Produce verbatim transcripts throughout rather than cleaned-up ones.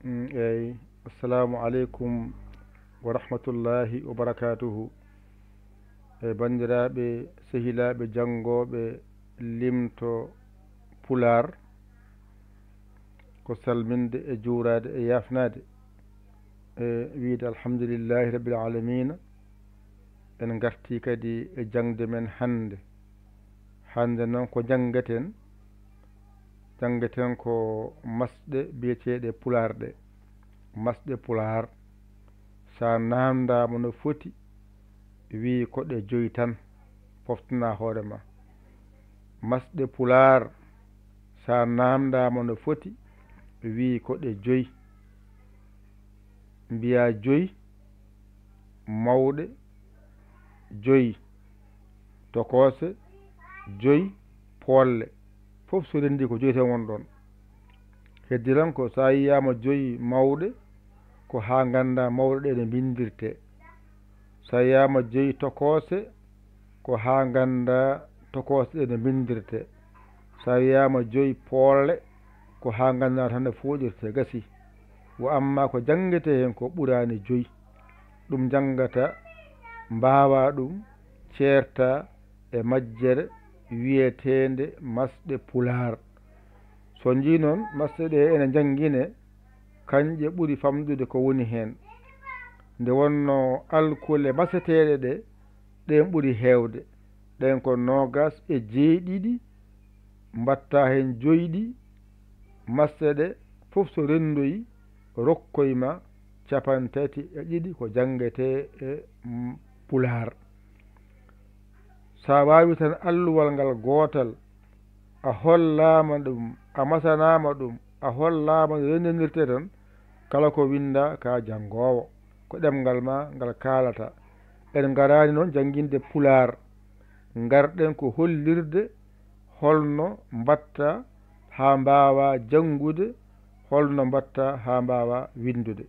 Mm, eyi. Assalamu aleykum wa rahmatullahi wa barakatuhu. E banndiraaɓe, sehilaaɓe, janngooɓe limto Pulaar, ko salminde e juuraade e yaafnaade, e wiyde alhamdulillahi rabbil aalamiina. En ngartii kadi e jaŋde men hannde. Hannde noon ko janngeten, janngeten ko masɗe biyeteeɗe Pulaar ɗe. Masɗe Pulaar, so a naamndaama no foti, wii ko ɗe joyi tan, foftana hoore ma. Masɗe Pulaar, so a naamndaama no foti, wii ko ɗe joyi. Mbiyaa joyi mawɗe, joyi tokoose, joyi poolle. Fof so renndii ko joyi tan woni ɗoon. Heddi tan ko so a yiyaama joyi mawɗe, ko haa nganndaa mawɗe ɗe no mbinndirtee. So a yiyaama joyi tokoose, ko haa nganndaa tokoose ɗe no mbinndirtee. So a yiyaama joyi poolle, ko haa nganndaa tan no fooɗirtee, gasii. Wa ammaa ko janngetee heen ko ɓuraani joyi. Ɗum njanngata, mbaawaa ɗum, ceertaa e majjere wiyeteende masɗe Pulaar. So njii noon, masɗe ɗe ene njanngine, kañƴe ɓuri famɗude ko woni heen. Nde wonnoo alkule maseteeɗe ɗe, ɗeen ɓuri heewde. Ɗeen ko noogaas e jeeɗiɗi, mbaɗtaa heen joyi ɗi, masɗe ɗe fof so renndoyi, rokkoy ma capanɗe tati e ɗiɗi ko janngetee e, mm, Pulaar. So a waawii tan alluwal ngal gootal, a hollaama ɗum, a masanaama ɗum, a hollaama no renndinirtee tan, kala ko winndaa ka janngoowo, ko ɗemngal ma ngal kaalata. En ngaraani noon jannginde Pulaar, ngarɗen ko hollirde holno mbaɗtaa haa mbaawaa janngude, holno mbaɗtaa haa mbaawaa winndude.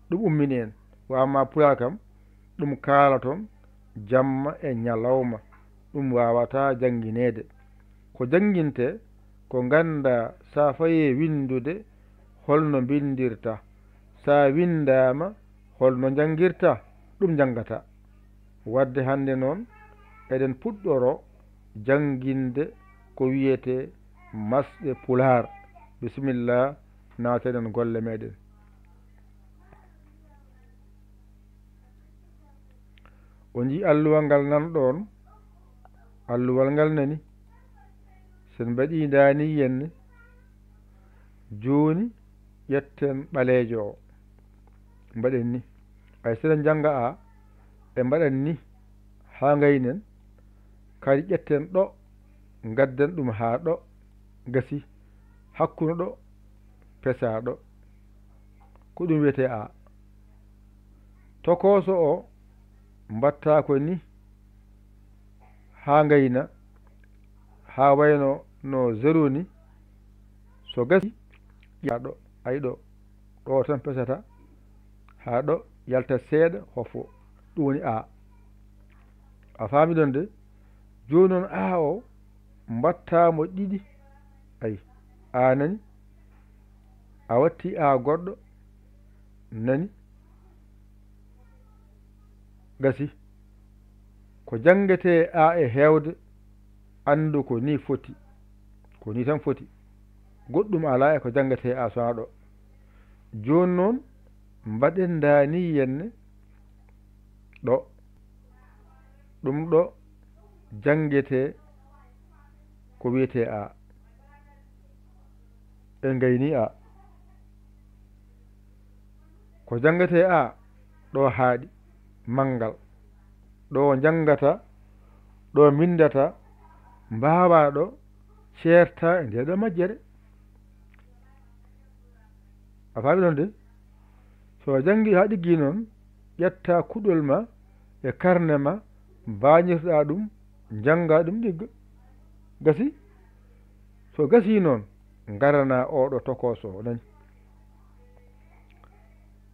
Ɗum ummini en. Wa ammaa Pulaar kam, ɗum kaalaton jamma e ñalawma, ɗum waawataa janngineede. Ko janngintee, ko nganndaa so a fayii winndude holno mbinndirtaa, so a winndaama holno njanngirtaa, ɗum njanngataa. Waɗde hannde noon, eɗen puɗɗoroo jannginde ko wiyetee masɗe Pulaar. Bisimilla, naaten e golle meɗen. O njii alluwal ngal nan ɗoon, alluwal ngal nani. Sen mbaɗii ndaani yenne, jooni ƴetten ɓaleejo o, mbaɗen ni. Ay, seɗen njannga a, e mbaɗen ni, haa ngaynen, kadi ƴetten ɗo, ngadden ɗum haa ɗo, gasi, hakkunde ɗo, pesaa ɗo. Ko ɗum wiyetee a. Tokooso o, mbaɗtaa ko ni, haa ngayna, haa wayno no zero ni, so gasi, ƴaa ɗo, ay ɗo, ɗo tan pesata, haa ɗo yalta seeɗa, hofo, ɗum woni a. A faami ɗon de? Jooni noon a o, mbaɗtaa mo ɗiɗi, ay, a nani, a watti a goɗɗo, nani, gasi. Ko janngetee a e heewde, anndu ko ni foti, ko ni tan foti. Goɗɗum alaa e ko janngetee a so a ɗo. Jooni noon, mbaɗen ndaani yenne ɗo. Ɗum ɗo janngetee ko wiyetee a. En ngayni a. Ko janngetee a, ɗo haaɗi, manngal. Ɗo njanngata, ɗo mbinndata, mbaawaa ɗo, ceertaa e ndee ɗo majjere. A faami ɗon de? So a janngii haa ɗiggii noon, ƴettaa kuɗol ma e karne ma, mbaañirtoɗaa ɗum, njanngaa ɗum ɗigga. Gasi? So gasii noon, ngaranaa oo ɗo tokooso o, nani?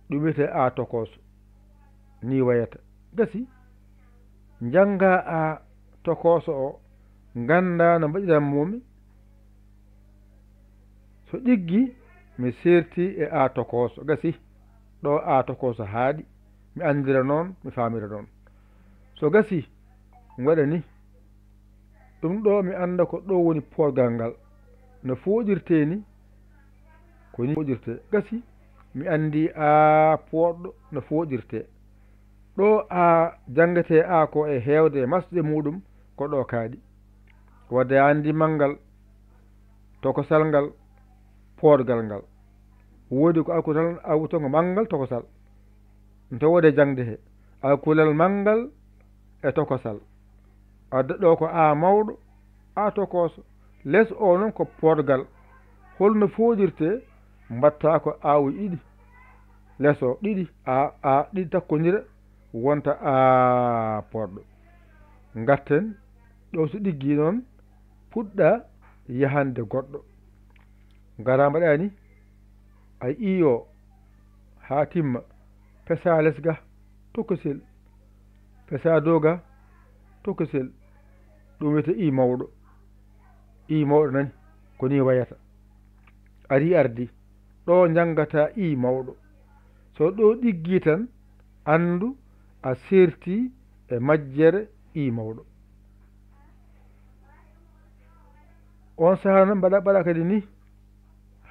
Ɗum wiyetee a tokooso. Nii wayata. Gasi? Njanngaa a tokooso o, nganndaa no mbaɗiran moo mi. So ɗiggii, Mi seerti e a tokooso, gasi. Ɗo a tokooso haaɗi, mi anndira noon, mi faamira noon. So gasi, mi waɗa ni. Ɗum ɗo mi annda ko ɗo woni poodgal ngal. No fooɗirtee ni, ko ni fooɗirtee. Gasi, mi anndi a pooɗɗo no fooɗirtee. Ɗo a janngetee a ko e heewde e masɗe muuɗum ko ɗo kaaɗi. Wadde a anndi manngal, tokosal ngal, poodgal ngal. Woodi ko alkutal awtongo manngal tokosal. Nte wode jaŋde he alkulal manngal e tokosal. Adda ɗo ko a mawɗo, a tokooso. Les o noon ko poodgal. Holno fooɗirtee? Mbatta ko aawuji ɗiɗi. Les o ɗiɗi, a, a ɗiɗi takkondira, wonta a pooɗɗo. Ngarten ɗo so ɗiggi noon, puɗɗa yahande goɗɗo. Ngara mbaɗani, ay iyo, haa timma, pesa les ga, tokosel, pesa dow ga, tokosel. Ɗum wiyete i mawɗo. I mawɗo nani, ko ni wayata. Ari ardi, ɗo njanngata i mawɗo. So ɗo ɗiggi tan, anndu a seerti e majjere i mawɗo. On sahaa noon mbaɗa, mbaɗa kadi ni,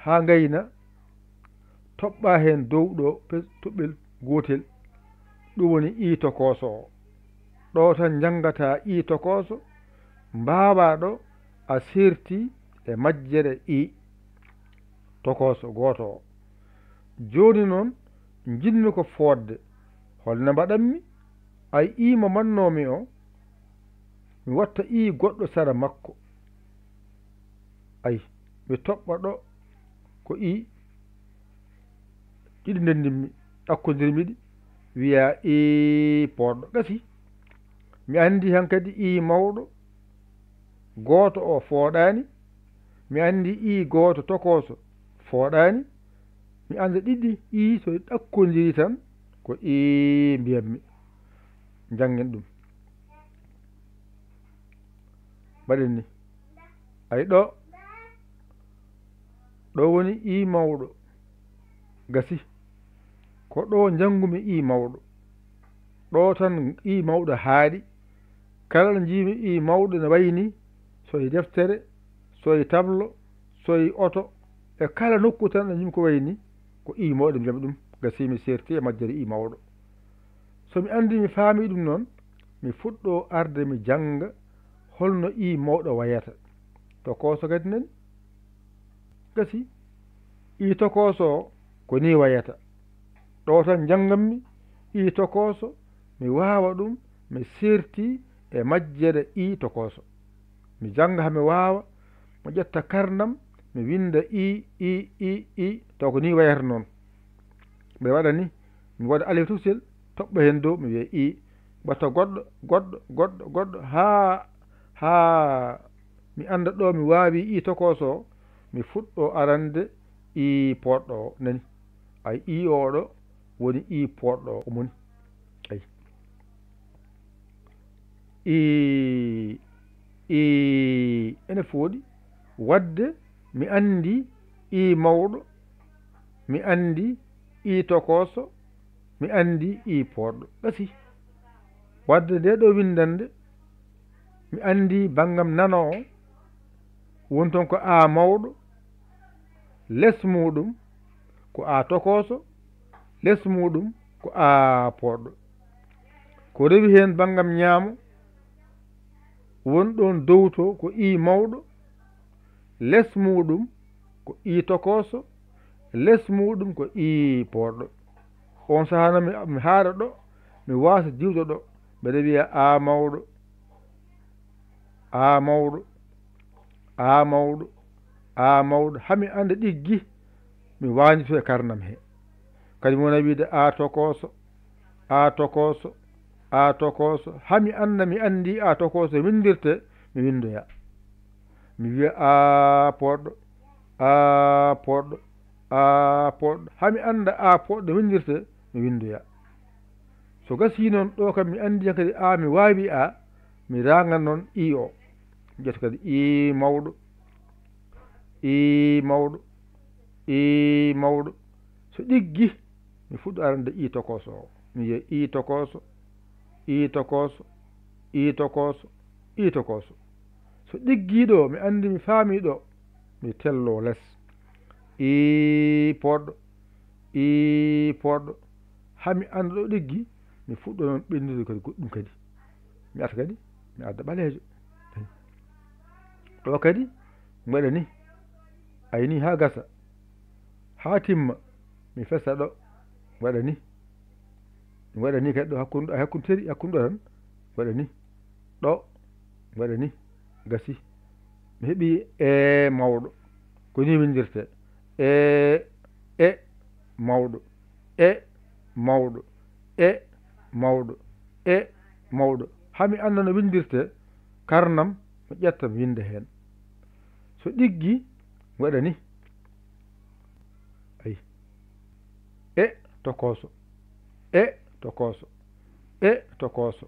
haa ngayna, toɓɓa heen dow ɗo pe-, toɓɓel gootel, ɗum woni i tokooso o. Ɗo tan njanngata i tokooso, mbaawaa ɗo a seerti e majjere i tokooso gooto o. Jooni noon, njiɗmi ko fooɗde. Holno mbaɗanmi? Ay, i mo mannoomi o, mi watta i goɗɗo sara makko. Ay, mi toɓɓa ɗo ko i ɗiɗi ndendinmi, ɗakkondirmi ɗi, wiya i pooɗɗo. Gasi. Mi anndi hankadi i mawɗo, gooto o fooɗaani. Mi anndi i gooto tokooso fooɗaani. Mi annda ɗiɗi i so ɗakkondiri tan ko i mbiyatmi. Njanngen ɗum. Mbaɗen ni. Ay ɗo, ɗo woni i mawɗo. Gasi. Ko ɗo njanngumi i mawɗo. Ɗo tan i mawɗo haaɗi. Kala ɗo njiimi i mawɗo ne wayni, so e deftere, so e tablo, so e oto, e kala nokku tan ɗo njiimi ko wayni, ko i mawɗo mbiyami ɗum. Gasi mi seerti e majjere i mawɗo. So mi anndi mi faami ɗum noon, mi fuɗɗo arde mi jannga holno i mawɗo wayata. Tokooso kadi nani. Gasi, i tokooso o ko ni wayata. Ɗo tan njanngammi i tokooso, mi waawa ɗum, mi seerti e majjere i tokooso. Mi jannga haa mi waawa, mi ƴetta karnam, mi winnda i, i, i, i, taw ko ni wayata noon. Ɓe waɗa ni, mi waɗa alif tokosel, toɓɓa heen dow, mi wiya i, watta goɗɗo, goɗɗo, goɗɗo, goɗɗo, haa, haa mi annda ɗo mi waawi i tokooso, mi fuɗɗo arande i pooɗɗo o, nani? Ay, i oɗo woni i pooɗɗo o, moni. Ay. I, i, ene fooɗi. Waɗde mi anndi i mawɗo, mi anndi i tokooso, mi anndi i pooɗɗo. Gasi. Waɗde nde ɗo winndannde, mi anndi banngam nano o, woni toon ko a mawɗo, les muuɗum ko a tokooso, les muuɗum ko a pooɗɗo. Ko rewi heen banngam ñaamo, won ɗoon dow to ko i mawɗo, les muuɗum ko i tokooso, les muuɗum ko i pooɗɗo. On sahaa noon mi, mi haaɗa ɗo, mi waasa diwde ɗo, mbeɗa wiya a mawɗo, a mawɗo, a mawɗo, a mawɗo, haa mi annda ɗiggi, mi wañdito e karnam he. Kadi mi wona wiide a tokooso, a tokooso, a tokooso, haa mi annda, mi anndi a tokooso winndirte, mi winndoya. Mi wiya a pooɗɗo, a pooɗɗo, a pooɗɗo, haa mi annda a pooɗɗo winndirte, mi winndoya. So gasii noon, ɗo kam mi anndi kadi a, mi waawi a, mi raanga noon i o. Ƴetta kadi i mawɗo, i mawɗo, I mawɗo. So ɗiggi, mi fuɗɗo arande i tokooso o. Mi wiya i tokooso, i tokooso, i tokooso, i tokooso. So ɗiggii ɗo, mi anndi mi faamii ɗo, mi telloo les. I poɗɗo, i poɗɗo. Haa mi annda ɗo ɗiggi, mi fuɗɗo noon ɓenndude kadi goɗɗum kadi. Mi arta kadi, mi adda ɓaleejo. Ɗo kadi, mi waɗa ni. Ay ni haa gasa. Haa timma, mi fesa ɗo, mi waɗa ni. Mi waɗa ni kadi ɗo hakkunde, hakkunde teri, hakkunde ɗo tan, mi waɗa ni. Ɗo, mi waɗa ni. Gasi. Mi heɓi e mawɗo. Ko ni windirte. E, e mawɗo. E mawɗo. E mawɗo. E mawɗo. Haa mi annda no windirte, karnam, mi ƴetta, mi winnda heen. So ɗiggi, mi waɗa ni. Ay. E tokooso. E tokooso. E tokooso.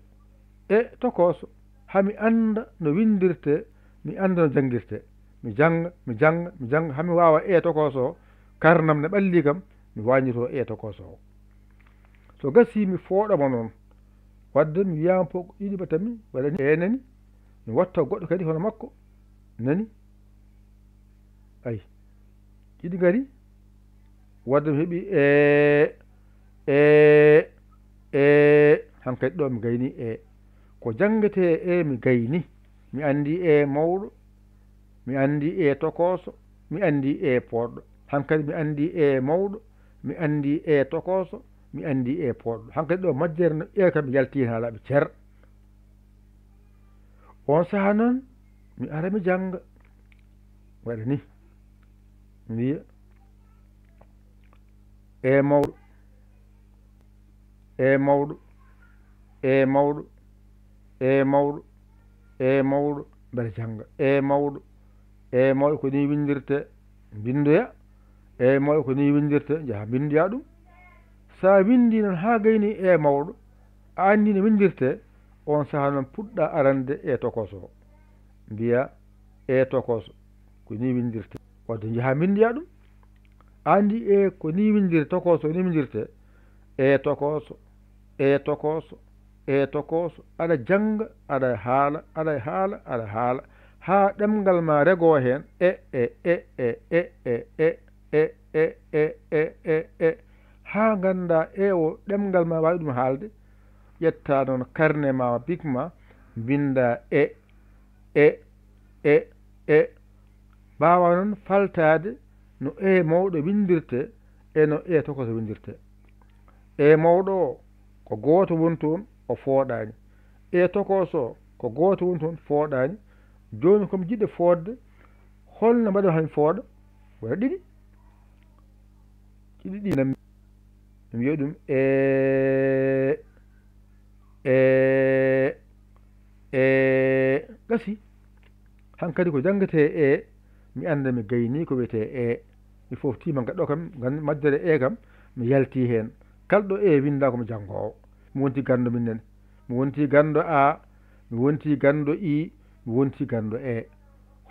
E tokooso. Haa mi annda no winndirte, mi annda no janngirte. Mi jannga, mi jannga, mi jannga, haa mi waawa e tokooso o. Karnam ne ɓallii kam, mi waañitoo e tokooso o. So gasii, mi fooɗa mo noon. Wadde mi wiyaama fof ko ɗiɗi mbaɗatmi, waɗani e nani, mi watta goɗɗo kadi hono makko, nani. Ay, ɗiɗi ngari, wadde mi heɓi e, e, e, hankadi ɗo mi gayni e. Ko janngetee e mi gayni, mi anndi e mawɗo, mi anndi e tokooso, mi anndi e poɗɗo. Hankadi mi anndi e mawɗo, mi anndi e tokooso, mi anndi e poɗɗo. Hankadi ɗo majjere no e kam yalti heen haa laaɓi cer. Oon sahaa noon, mi ara mi jannga. Waɗa ni, mi wiya, e mawɗo, e mawɗo, e mawɗo, e mawɗo, e mawɗo, mbeɗa jannga, e mawɗo, e mawɗo, ko ni winndirte, mbinndoya, e mawɗo, ko ni winndirte, njaha mbinndoya ɗum. So a winndii noon haa gayni e mawɗo, a anndii no winndirte, oon sahaa noon puɗɗa arande e tokooso o. Mbiya e tokooso, ko ni winndirte. Wadde njaha mbinndoya ɗum. A anndi e ko ni winndirte, tokooso ni winndirte. E tokooso, e tokooso, e tokooso. Aɗa jannga, aɗa haala, aɗa haala, aɗa haala. Haa ɗemngal ma regoo heen. E, e, e, e, e, e, e, e, e, e, e, e, e, e. Haa ngannda e o ɗemngal ma waawi ɗum haalde. Ƴetta noon karne ma, bik ma, mbinnda e, e, e, e. Mbaawa noon faltaade no e mawɗo winndirte e no e tokooso winndirte. E mawɗo o, ko gooto woni toon, o fooɗaani. E tokooso o, ko gooto woni toon, fooɗaani. Jooni, ko mi jiɗɗo fooɗde, holno mbaɗa haa mi fooɗa? Wona ɗiɗi. Ɗiɗi ɗi nam, mi wiya ɗum e, e, e, gasi. Hankadi ko janngetee e, mi annda mi gayni ko wiyetee e. Mi foftiima ngaɗo kam, ngan majjere e kam, mi yalti heen. Kala ɗo e winnda ko mi janngoowo. Mi wonti ganndo min nene. Mi wonti ganndo a, mi wonti ganndo i, mi wonti ganndo e.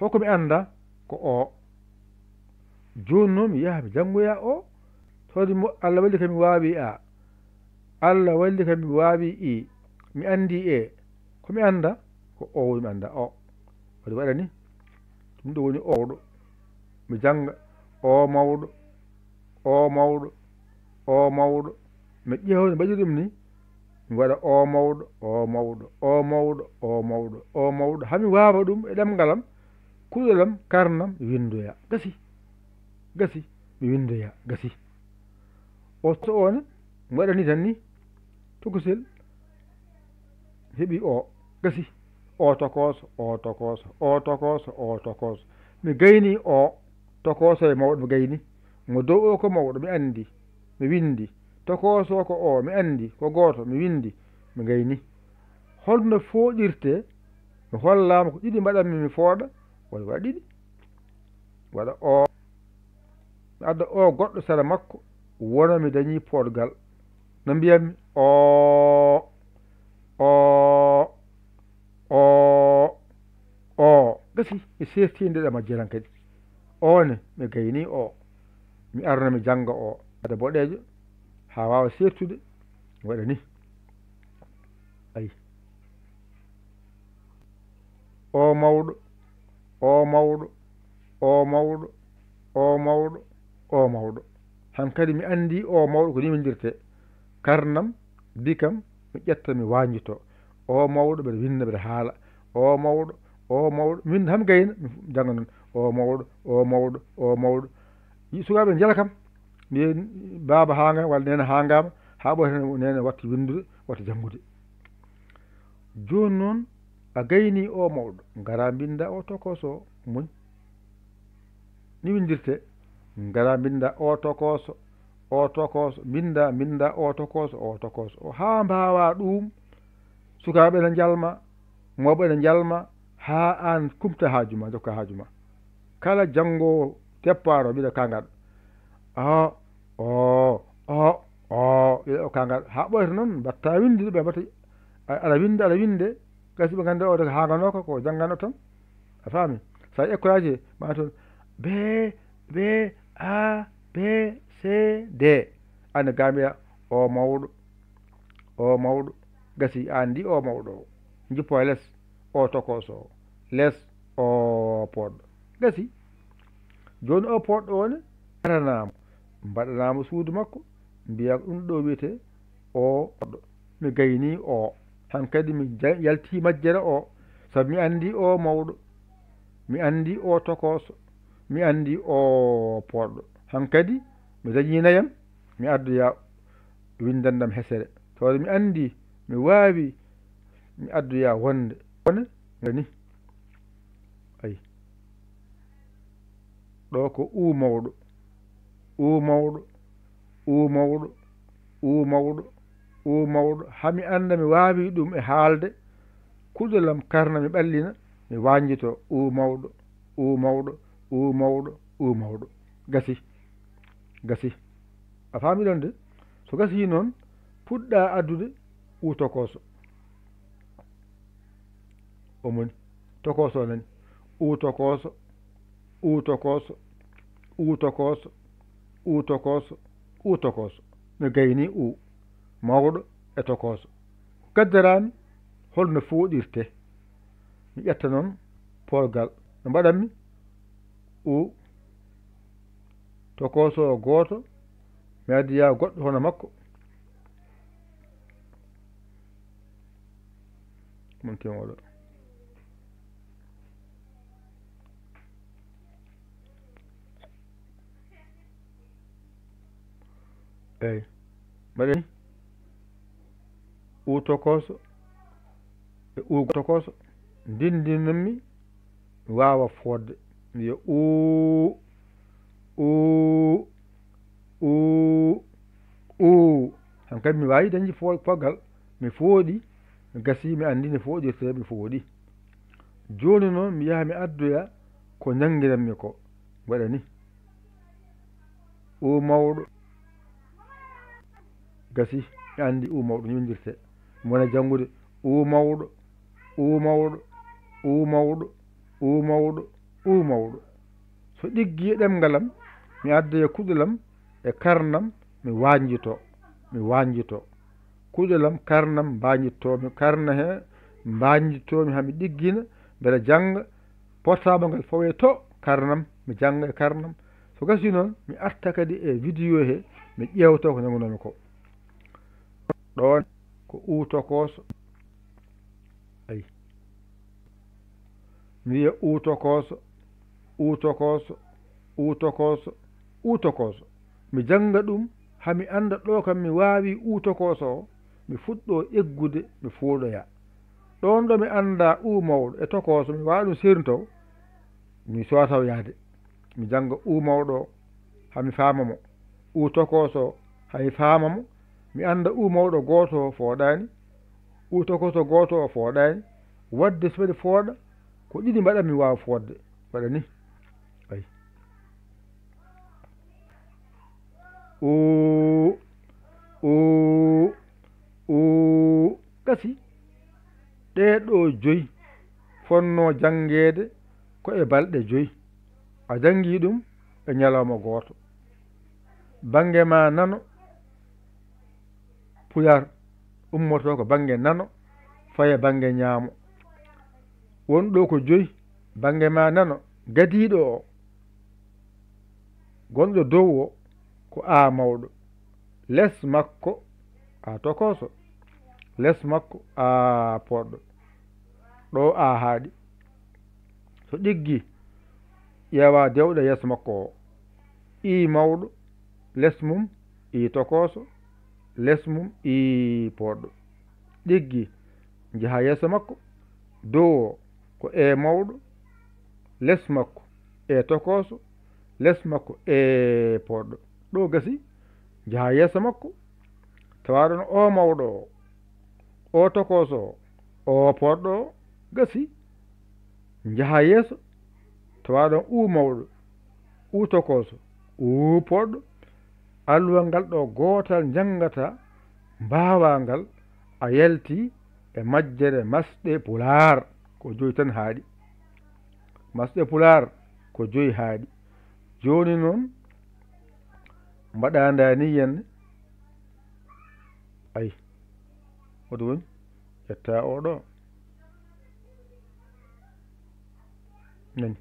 Hoko mi annda ko o. Jooni noon mi yaha mi janngoya o. Tawde mo Allah walli kam mi waawi a. Allah walli kam mi waawi i. Mi anndi e. Ko mi annda ko o woni mi annda o. Waɗi waɗani. Ɗum ɗo woni oɗo. Mi jannga o mawɗo, o mawɗo, o mawɗo. Mi ƴeewa no mbaɗi ɗum ni. Mi waɗa o mawɗo, o mawɗo, o mawɗo, o mawɗo, o mawɗo. Haa mi waawa ɗum e ɗemngal am, kuɗol am, karnam, mi winndoya. Gasi. Gasi. Mi winndoya. Gasi. O so o ne, mi waɗani tan ni. Tokosel. Heɓi o. Gasi. O tokooso, o tokooso, o tokooso, o tokooso. Mi gayni o. Tokooso e mawɗo mi gayni. Mo dow o ko mawɗo, mi anndi. Mi winndi. Tokooso ko o, mi anndi. Ko gooto, mi winndi. Mi gayni. Holno fooɗirte? Mi hollaama ko ɗiɗi mbaɗanmi mi fooɗa. Waɗi waɗa ɗiɗi. Waɗa o. Mi adda o goɗɗo sara makko. Wona mi dañi poɗgal. No mbiyammi o, o, o, o. Gasi, mi sertinde ɗe majjere han kadi. O ne, mi gayni o. Mi arno mi jannga o. Ada boɗeejo, haa waawa seertude, waɗa ni. Ayi. O mawɗo, o mawɗo, o mawɗo, o mawɗo, o mawɗo. Hankadi mi anndi o mawɗo ko ni windirte. Karnam, bikam, mi ƴetta, mi wañjito. O mawɗo, mbeɗa winda, mbeɗa haala. O mawɗo, o mawɗo, mi winda haa mi gayna, mi jannga noon. O mawɗo, o mawɗo, o mawɗo. Yi-, sukaaɓe njala kam, mbiye, "Baaba haanga walla neene haangaama," haa ɓooyata neene watta winndude, watta janngude. Jooni noon, a gayni o mawɗo, ngara mbinnda o tokooso, muñ. Ni winndirte, ngara mbinnda o tokooso, o tokooso, mbinnda, mbinnda o tokooso, o tokooso. O haa mbaawaa ɗuum, sukaaɓe ene njalma, mawɓe ene njalma, haa aan kumta haaju ma, jokka haaju ma. Kala janngoowo départ o, mbiɗa kangaɗo. O, o, o, o, mbiɗa o kangaɗo. Haa ɓooyata noon, mbatta winndude, ɓe mbatta, a-, aɗa winnda, aɗa winnde, gasi ɓe ngannda o de ko haanganooka, ko janngano tan. A faami? So a ekkoraaji, ma toon, B, B, A, B, C, D. Aan ne gaa mbiya, o mawɗo, o mawɗo. Gasi, aan ndi o mawɗo o. Njippo e les, o tokooso o. Les, o poɗɗo. Gasi. Jooni o poɗɗo o ne, aranaama, mbaɗanaama suudu makko, mbiya ɗum ɗo wiyetee o poɗɗo. Mi gayni o. Hankadi mi ja-, yalti majjere o. Sabu mi anndi o mawɗo. Mi anndi o tokooso. Mi anndi o poɗɗo. Hankadi mi dañi nayam, mi addoya winndandam hesere. Tawde mi anndi, mi waawi, mi addoya wonde. Wone, ngani. Ayi. Ɗo ko u mawɗo. U mawɗo. U mawɗo. U mawɗo. U mawɗo. Haa mi annda mi waawi ɗum e haalde. Kuɗolam karna mi ɓallina, mi wañjito. U mawɗo. U mawɗo. U mawɗo. U mawɗo. Gasi. Gasi. A faami ɗon de? So gasii noon, puɗɗa addude u tokooso. O moni. Tokooso nani. U tokooso. U tokooso. U tokooso. U tokooso. U tokooso. No gayni u. Mawɗo e tokooso. Ko kaddaraami, hol no fooɗirte? Mi ƴetta noon polgal. No mbaɗanmi? U. Tokooso gooto. Mi addoya goɗɗo hono makko. Monti oɗo. Eyi. Mbaɗen u tokooso e u tokooso. Ndinndinanmi mi waawa fooɗde. Mi wiya uu, uu, uu, uu. Hankadi mi waawi dañde fo-, poggal. Mi fooɗi, mi gasii, mi anndi no fooɗirtee, mi fooɗi. Jooni noon, mi yaha mi addoya ko njanngiranmi ko. Mi waɗa ni. Uu mawɗo. Gasii, mi anndi uu mawɗo, no winndirtee. Mi wona janngude uu mawɗo, uu mawɗo, uu mawɗo, uu mawɗo, uu mawɗo. So ɗiggii e ɗemngal am, mi addoya kuɗol am e karnam, mi wañjito, mi wañjito. Kuɗol am, karnam, mbañjittoo-mi, karna he, mbañjittoo-mi haa mi ɗiggina, mbeɗa jannga, portable ngal fawee to karnam, mi jannga e karnam. So gasii noon, mi arta kadi e vidéo he, mi ƴeewta ko nanngunoo-mi ko. Ɗoon ko uu tokooso. Ayi. Mi wiya uu tokooso, uu tokooso, uu tokooso, uu tokooso. Mi jannga ɗum, haa mi annda ɗo kam mi waawi uu tokooso o, mi fuɗɗoo eggude, mi fooɗoya. Ɗoon ɗo mi annda uu mawɗo e tokooso, mi waawa ɗum seernito, mi soowa taw yahde. Mi jannga uu mawɗo o, haa mi faama mo. Uu tokooso o, haa mi faama mo. Mi annda uu mawɗo gooto o fooɗaani, uu tokooso gooto o fooɗaani. Waɗde so mbeɗa fooɗa, ko ɗiɗi mbaɗa mi waawa fooɗde. Waɗa ni. Ayi. Uu, uu, uu. Gasi. Ɗee ɗoo joyi fotnoo janngeede ko e balɗe joyi. A janngii ɗum e ñalawma gooto. Bannge maa nano, Pulaar ummoto ko bannge nano, faya bannge ñaamo. Won ɗo ko joyi, bannge maa nano, gadiiɗo o, gonɗo dow o, ko A mawɗo. Les makko, A tokooso. Les makko, A poɗɗo. Ɗo A haaɗi. So ɗiggi, ƴeewa dewɗe yeeso makko o. I mawɗo, les mum, I tokooso, les mum, I poɗɗo. Ɗiggi, njaha yeeso makko, dow o, ko E mawɗo, les makko, E tokooso, les makko, E poɗɗo. Ɗo gasi, njaha yeeso makko, tawa ɗon O mawɗo o, O tokooso o, O poɗɗo o, gasi. Njaha yeeso, tawa ɗon U mawɗo, U tokooso, U poɗɗo. Alluwal ngal ɗo gootal njanngata, mbaawaa ngal, a yalti e majjere masɗe Pulaar. Ko joyi tan haaɗi. Masɗe Pulaar ko joyi haaɗi. Jooni noon, mbaɗa ndaa ni yenne. Ay, hoto woni? Ƴetta oɗo. Nani?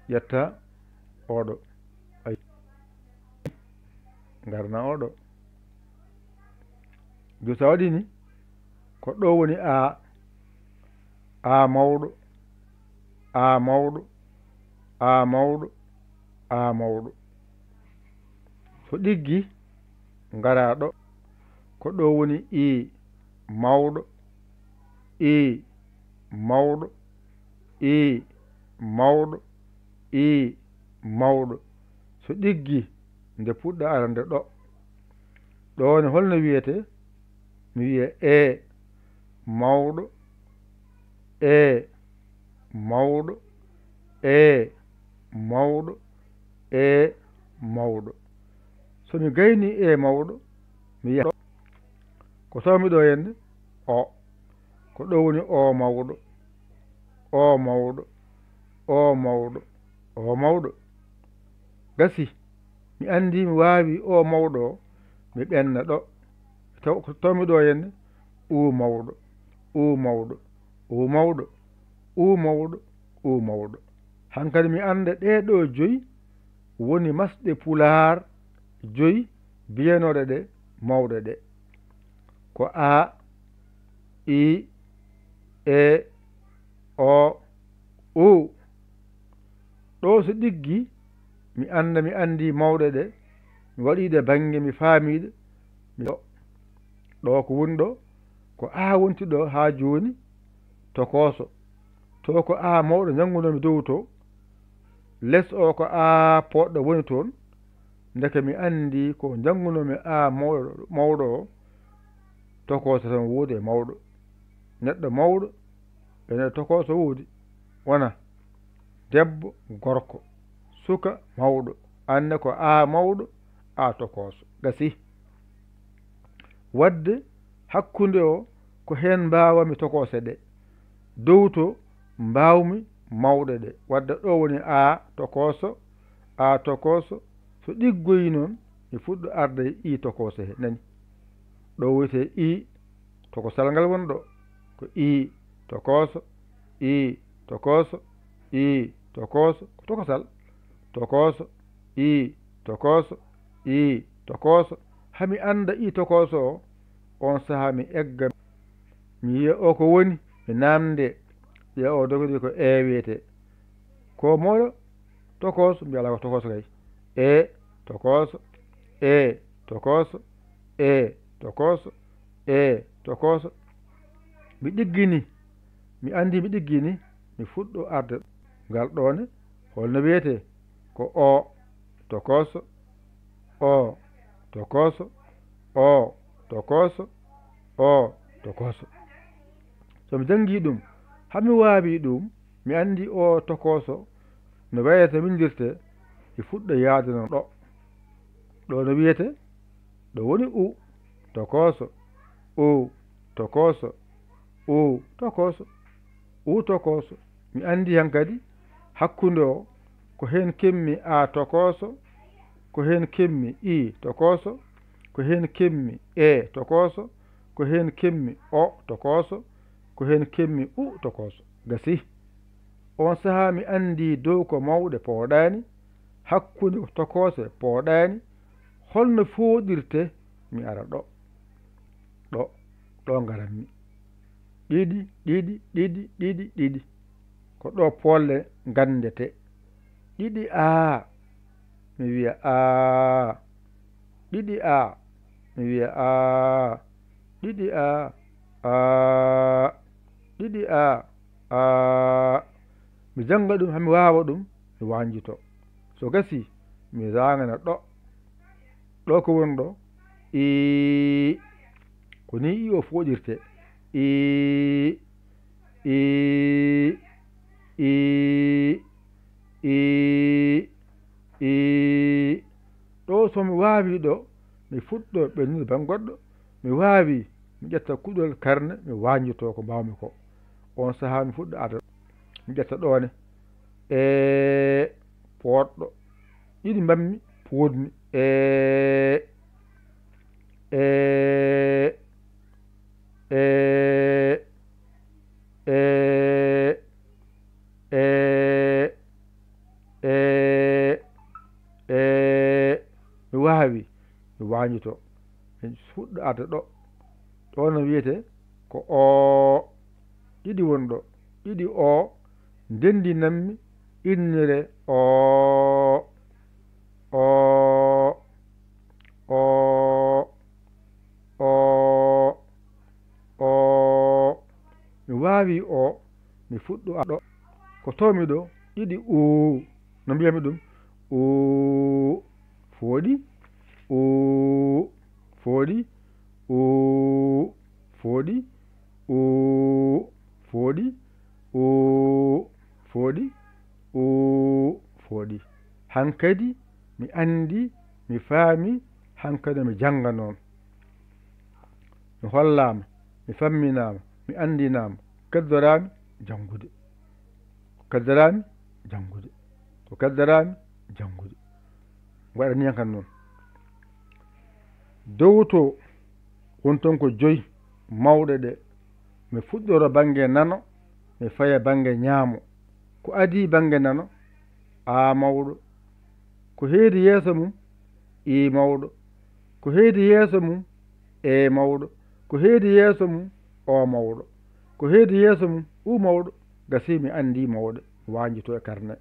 Ƴetta oɗo. Ay. Ngarna oɗo. Jooni so a waɗi ni, ko ɗo woni A, A mawɗo, A mawɗo, A mawɗo, A mawɗo. So ɗiggi, ngara ɗo. Ko ɗo woni I mawɗo, I mawɗo, I mawɗo, I mawɗo. So ɗiggi, nde puɗɗa arande ɗo. Ɗo ne holno wiyetee? Mi wiya E mawɗo, E mawɗo, E mawɗo, E mawɗo. So mi gayni E mawɗo, mi yaha ɗo. Ko tawmi ɗo henne? O. Ko ɗo woni O mawɗo, O mawɗo, O mawɗo, O mawɗo. Gasi, mi anndi mi waawi O mawɗo o, mi ɓenna ɗo. Taw, ko tawmi ɗo henne? U mawɗo, U mawɗo, U mawɗo, U mawɗo, U mawɗo. Hankadi mi annda ɗee ɗo joyi woni masɗe Pulaar joyi biyanooɗe ɗe mawɗe ɗe. Ko A, I, E, O, U. Ɗo so ɗiggi, mi annda mi anndi mawɗe ɗe, mi waɗi ɗe bannge, mi faami ɗe, mi ɗo. Ɗo ko woni ɗo, ko A wonti ɗo haa jooni, tokooso. To ko A mawɗo njanngunoomi dow to, les o ko A poɗɗo woni toon, ndeke mi anndi ko njanngunoomi A mawɗo, mawɗo o, tokooso tan woodi e mawɗo. Neɗɗo mawɗo, e neɗɗo tokooso woodi. Wona debbo, gorko, suka, mawɗo. Anne ko A mawɗo, A tokooso. Gasi. Waɗde hakkunde o ko heen mbaawami tokoose ɗe. Dow to mbaawmi mawɗe ɗe. Waɗde ɗo woni A tokooso, A tokooso. So ɗiggoyi noon, mi fuɗɗo arde e I tokooso he. Nani? Ɗo wiyetee I, tokosal ngal woni ɗo. Ko I tokooso, I tokooso, I tokooso. Ko tokosal. Tokooso, I tokooso, I tokooso. Haa mi annda I tokooso o, oon sahaa mi egga, mi yiya o ko woni, mi naamnde, ƴeewa o dogori ko E wiyetee. Ko mawɗo tokooso, mbiya alaa ko tokooso kay. E tokooso, E tokooso, E tokooso, E tokooso. Mi ɗiggini, mi anndi mi ɗiggini, mi fuɗɗo arde ngal ɗo ne, holno wiyetee? Ko O tokooso, O tokooso, O tokooso, O tokooso. So mi janngii ɗum, haa mi waawi ɗum, mi anndi O tokooso no wayrata, winndirtee, mi fuɗɗo yahde noon ɗo. Ɗo no wiyetee? Ɗo woni U tokooso, U tokooso, U tokooso, U tokooso. Mi anndi hankadi hakkunde o, ko heen kemmi A tokooso, Ko heen kemmi i tokooso, ko heen kemmi e tokooso, ko heen kemmi o tokooso, ko heen kemmi u tokooso. Gasi. Oon sahaa mi anndii dow ko mawɗe pooɗaani, hakkunde ko tokoose pooɗaani. Holno fooɗirtee? Mi ara ɗo. Ɗo, ɗo ngarammi. Ɗiɗi, ɗiɗi, ɗiɗi, ɗiɗi, ɗiɗi. Ko ɗo poolle nganndetee. Ɗiɗi aa, mi wiya aa. Ɗiɗi aa, mi wiya aa. Ɗiɗi aa, aa. Ɗiɗi aa, aa. Mi jannga ɗum, haa mi waawa ɗum, mi waanjito. So gasi, mi raangana ɗo. Ɗo ko woni ɗo? Ii. Ko nii i o fooɗirtee. Ii, ii, ii, ii, ii. Ɗo so mi waawii ɗo, mi fuɗɗo ɓennude bannge goɗɗo. Mi waawii, mi ƴetta kuɗol karne, mi waanjito ko mbaawmi ko. Oon sahaa mi fuɗɗo arde, mi ƴetta ɗo ne. Ee, pooɗɗo. Ɗiɗi mbaɗmi, pooɗmi. Ee, ee, ee, ee, ee, ee, ee. Mi waawii, mi waanjito. Mi fuɗɗo arde ɗo. Ɗo no wiyetee ko oo. Ɗiɗi woni ɗo. Ɗiɗi oo. Ndenndinammi innire oo. Oo. Oo. Oo. Oo. Mi waawii oo. Mi fuɗɗo arde ɗo. Ko tawmi ɗo? Ɗiɗi uu. No mbiyami ɗum? Uu. Fooɗi. Uu. Fooɗi. Uu. Fooɗi. Uu. Fooɗi. Uu. Fooɗi. Uu. Fooɗi. Hankadi mi anndi, mi faami, hankadi mi jannga noon. Mi hollaama, mi famminaama, mi anndinaama, kaddoraami janngude. Ko kaddoraami janngude. Ko kaddoraami janngude. Waɗani yan kan noon. Dow to woni toon ko joyi mawɗe ɗe. Mi fuɗɗoro bannge nano, mi faya bannge ñaamo. Ko adii bannge nano? Aa mawɗo. Ko heedi yeeso mum? Ii mawɗo. Ko heedi yeeso mum? Ee mawɗo. Ko heedi yeeso mum? Oo mawɗo. Ko heedi yeeso mum? Uu mawɗo. Gasii mi anndii mawɗe, waanjito e karne.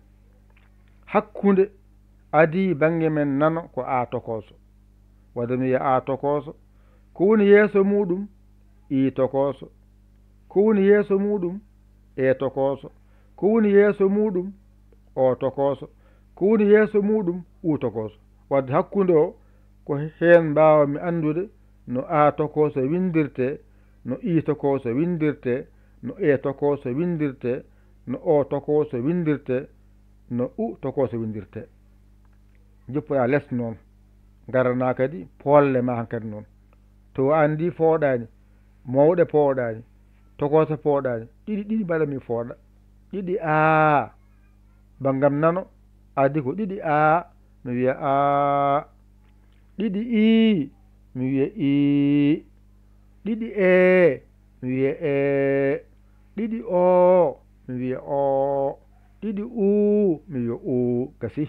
Hakkunde adii bannge men nano ko aa tokooso. Wadde mi wiya aa tokooso. Ko woni yeeso muuɗum? Ii tokooso. Ko woni yeeso muuɗum? Ee tokooso. Ko woni yeeso muuɗum? Oo tokooso. Ko woni yeeso muuɗum? Uu tokooso. Wadde hakkunde o, ko heen mbaawmi anndude no aa tokooso winndirtee, no ii tokooso winndirtee, no ee tokooso winndirtee, no oo tokooso winndirtee, no u tokooso winndirtee. Njoppoɗaa les noon, ngaranaa kadi poolle maa hankadi noon. To a anndii fooɗaani, mawɗe pooɗaani, tokooso pooɗaani, ɗiɗi ɗiɗi mbaɗa mi fooɗa. Ɗiɗi aa, banngam nano, adii ko ɗiɗi aa, mi wiya aa. Ɗiɗi ii, mi wiya ii. Ɗiɗi ee, mi wiya ee. Ɗiɗi oo, mi wiya oo. Ɗiɗi uu, mi wiya uu. Gasi.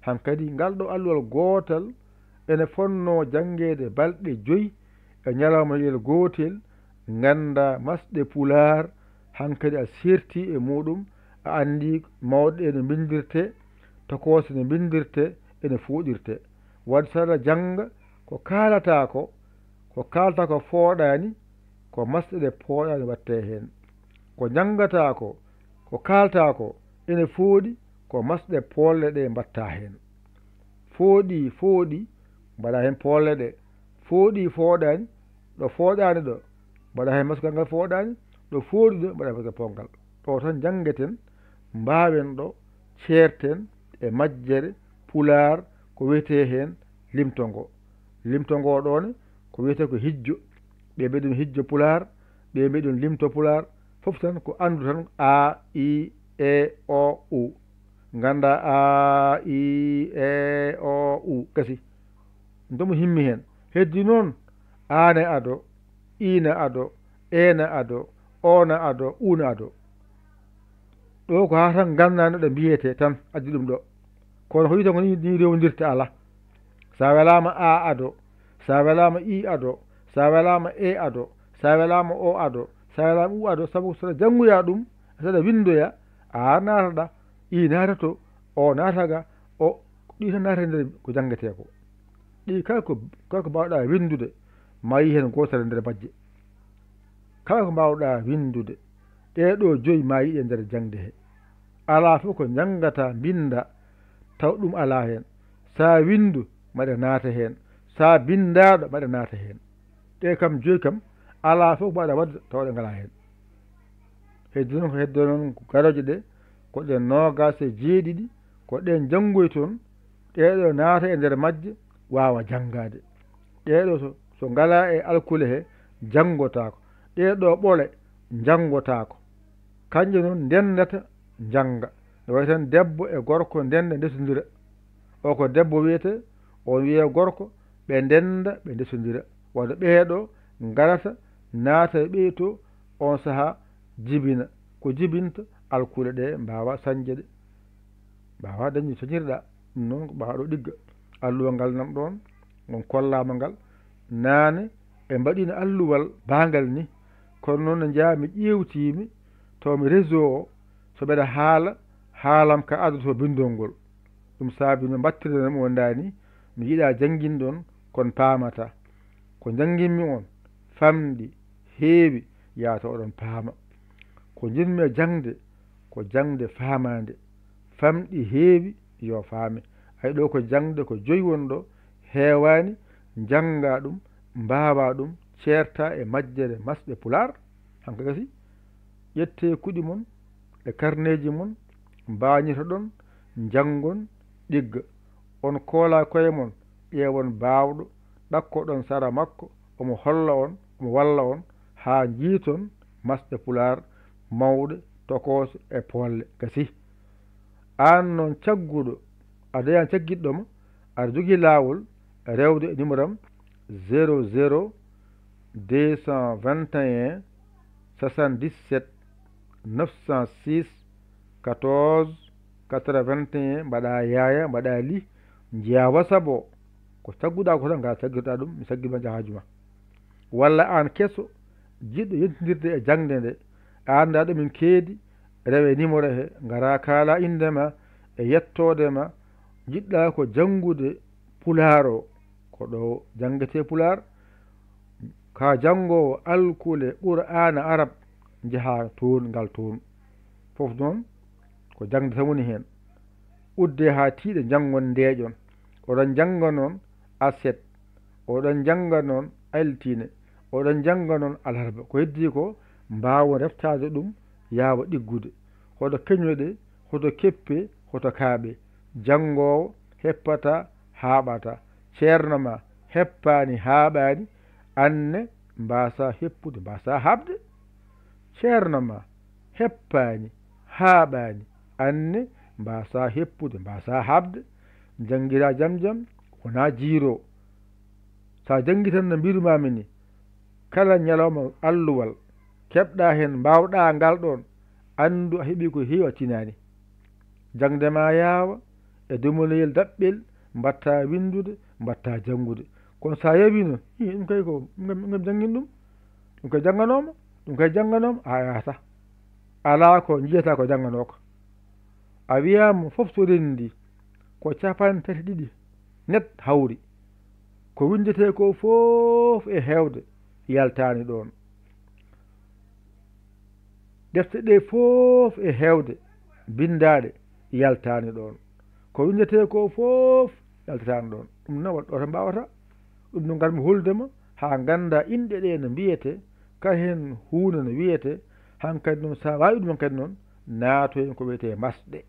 Hankadi ngal ɗo alluwal gootal ene fonnoo janngeede balɗe joyi e ñalawma leyɗe gootel, nganndaa masɗe Pulaar, hankadi a seertii e muuɗum, a anndii mawɗe ɗe no mbinndirtee, tokoose no mbinndirtee, ene fooɗirtee. Wadde so aɗa jannga, ko kaalataa ko, ko kaaltaa ko fooɗaani, ko masɗe ɗe pooɗaani waɗtee heen. Ko njanngataa ko, ko kaaltaa ko, ene fooɗi, ko masɗe poolle ɗe mbaɗtaa heen. Fooɗi, fooɗi, mbaɗaa heen poolle ɗe. Fooɗi, fooɗaani, ɗo fooɗaani ɗo, mbaɗaa heen masgal ngal fooɗaani, ɗo fooɗi ɗo, mbaɗaa heen masgal poolngal. Ɗo tan njanngeten, mbaawen ɗo, ceerten e majjere Pulaar ko wiyetee heen limto ngo. Limto ngo ɗo ne, ko wiyetee ko hijjo. Ɓe mbiya ɗum hijjo Pulaar, ɓe mbiya ɗum limto Pulaar, fof tan ko anndu tan A, I, E, O, U. Ngannda a, i, e, o, u, gasi. Ndomo himmi heen. Heddi noon, a ne ado, i ne ado, e ne ado, o ne ado, u ne ado. Ɗo ko haa tan ngannda no ɗe mbiyetee tan addi ɗum ɗo. Kono ko wiyetee ko ni, ni rewndirta alaa. So a welaama a ado, so a welaama i ado, so a welaama e ado, so a welaama o ado, so a welaama u ado, sabu so aɗa janngoya ɗum, so aɗa winndoya, a naataɗa, i naatato, o naataga, o, ɗi tan naata e nder ko janngetee ko. Ɗi kala ko, kala ko mbaawɗa winndude, ma yi heen gootere nder majje. Kala ko mbaawɗa winndude, ɗee ɗoo joyi ma yiɗe nder jaŋde he. Alaa fof ko njanngataa mbinnda taw ɗum alaa heen. So a winndu, mbaɗa naata heen. So a binndaaɗo, mbaɗa naata heen. Ɗee kam joyi kam, alaa fof ko mbaawɗa waɗde taw ɗe ngalaa heen. Heddi noon ko heddo noon ko garooje ɗe, ko ɗe noogaas e jeeɗiɗi, ko ɗeen njanngoyton, ɗee ɗoo naata e nder majje, waawa janngaade. Ɗee ɗoo so, so ngalaa e alkule he, janngotaako. Ɗee ɗoo ɓole, njanngotaako. Kañƴe noon ndenndata, njannga. No wayi tan debbo e gorko ndennda, ndesondira. O ko debbo wiyetee, on wiyee gorko, ɓe ndennda, ɓe ndesondira. Wano ɓee ɗoo ngarata, naata e ɓee too, oon sahaa jibina. Ko jibinta, alkule ɗee mbaawa sañde ɗe, mbaawa dañde sañirɗa. Ɗum noon ko ɓaaɗo ɗigga. Alluwal ngal nan ɗoon, on kollaama ngal. Naane, ɓe mbaɗiino alluwal baagal ni. Kono noon no njaami, ƴeewtiimi, taw mi réseau o, so mbeɗa haala, haalam ka addoto binndol ngol. Ɗum saabi no mbattirde no mi wondaani, mi yiɗaa jannginɗon, kon paamata. Ko njannginmi on, famɗi, heewi, yaata oɗon paama. Ko njiɗmi e jaŋde, ko jaŋde faamaande. Famɗi, heewi, yo faame. Ay, ɗo ko jaŋde, ko joyi woni ɗo, heewaani, njannga ɗum, mbaawa ɗum, ceerta e majjere masɗe Pulaar. Hanka gasi, ƴettee kuɗi mon e karneeji mon, mbaañitoɗon, njanngon, ɗigga. On koola koye mon, ƴeewon baawɗo, ɗakkoɗon sara makko, omo holla on, omo walla on, haa njiiton masɗe Pulaar mawɗe, tokoose e poolle. Gasi. Aan noon cagguɗo, a dañaani caggitɗo ma, aɗa jogii laawol rewde e numéro am, zéro zéro deux cent vingt et un soixante-dix-sept neuf cent six quatorze quatre-vingt-un, mbaɗa yaaya, mbaɗa li, njiyaa WhatsApp o. Ko cagguɗaa ko tan, ngaa caggirɗaa ɗum, mi caggii ma, jahaaju ma. Walla aan keso, jiɗɗo yontindirde e jaŋde nde, a anndaa ɗo min keedi, rewe numéro he, ngaraa kaalaa innde ma e yettoode ma, njiɗɗaa ko janngude Pulaar o, ko ɗo janngetee Pulaar, ka janngoowo alkule Qur'aana Arab, njahaa toon, ngal toon. Fof noon, ko jaŋde tan woni heen. Uddee haa tiiɗe, njanngon, ndeeƴon. Oɗon njannga noon aset, oɗon njannga noon altine, oɗon njannga noon alarba. Ko heddii ko, mbaawon reftaade ɗum, yaawa ɗiggude. Hoto keñoɗe, hoto keppe, hoto kaaɓe. Janngoowo heppataa, haaɓataa. Ceerno ma heppaani, haaɓaani, aan ne mbaasaa heppude, mbaasaa haaɓde. Ceerno ma heppaani, haaɓaani, aan ne mbaasaa heppude, mbaasaa haaɓde. Njanngiraa jam jam, wonaa jiiroo. So a janngi tan no mbiiru-maa-mi ni, kala ñalawma alluwal keɓ-ɗaa heen, mbaaw-ɗaa ngal ɗoon, anndu a heɓii ko heewi, a tinaani. Jaŋde maa yaawa, e dumuneyel daɓɓel, mbaɗtaa winndude, mbaɗtaa janngude. Kono so a yawii noon, ii, ɗum kay ko, ngam, ngam janngin ɗum. Ɗum kay jannganooma, ɗum kay jannganooma, a yaata. Alaa ko njiyataa ko jannganooka. A wiyaama fof so renndii, ko capanɗe tati ɗiɗi net hawri. Ko winndetee ko fof e heewde yaltaani ɗoon. Defte ɗe fof e heewde binndaaɗe yaltaani ɗoon. Ko winndetee ko fof yaltataani ɗoon. Ɗum noon waɗ-, ɗo tan mbaawata. Ɗum noon ngarmi holde ma haa nganndaa inɗe ɗe no mbiyetee, kala heen huunde no wiyetee. Hankadi noon, so a waawi ɗum hankadi noon, naatoyen ko wiyetee masɗe.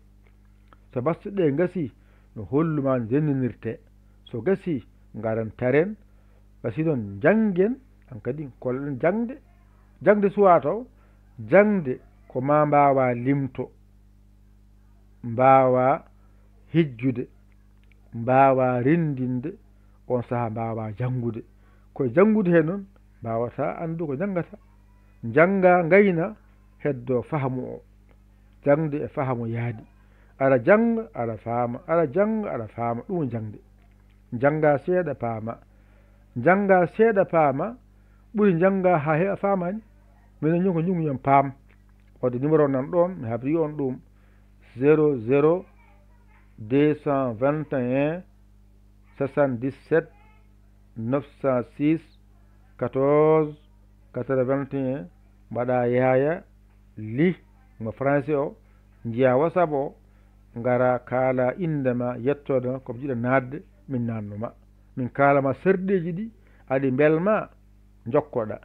So masɗe ɗe ngasii, mi hollu maa no ndenndinirtee. So gasii, ngaren taren. Gasii noon, njanngen, hankadi kollen jaŋde. Jaŋde suwaa taw, jaŋde ko maa mbaawaa limto. mbaawaa hijjude, mbaawaa renndinde, oon sahaa mbaawaa janngude. Ko e janngude hee noon mbaawata anndu ko njanngata. Njannga, ngayna, heddo fahmu o. Jaŋde e fahmu yaadi. Aɗa jannga, aɗa faama, aɗa jannga, aɗa faama, ɗum woni jaŋde. Njannga seeɗa paama. Njannga seeɗa paama ɓuri njannga haa heɓa faamaani. Minen ñun ko ñun ñon paam. Wadde numéro nan ɗoon, mi habri on ɗum, zéro zéro deux cent vingt et un soixante-dix-sept neuf cent six quatorze quatre-vingt-un. Mbaɗa yaaya li mo français o, njiya WhatsApp o, ngara kaala innde ma, yettoode ma, ko jiɗa naatde, min naatno ma. Min kaala ma sarɗeeji ɗi, aɗi mbelma, njokkoɗa.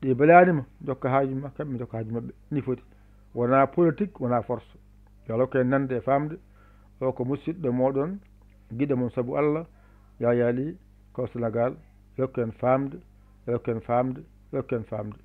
Ɗi mbelaani ma, njokka haaju ma, kamɓe njokka haaju maɓɓe. Ni foti. Wonaa politique, wonaa force. Yo Allah hokku en nande e faamde. O ko musidɗo mooɗon, giɗo mon sabu Allah, Yaya Ly, ko Sénégal. Yo hokku en faamde, yo hokku en faamde, yo hokku en faamde.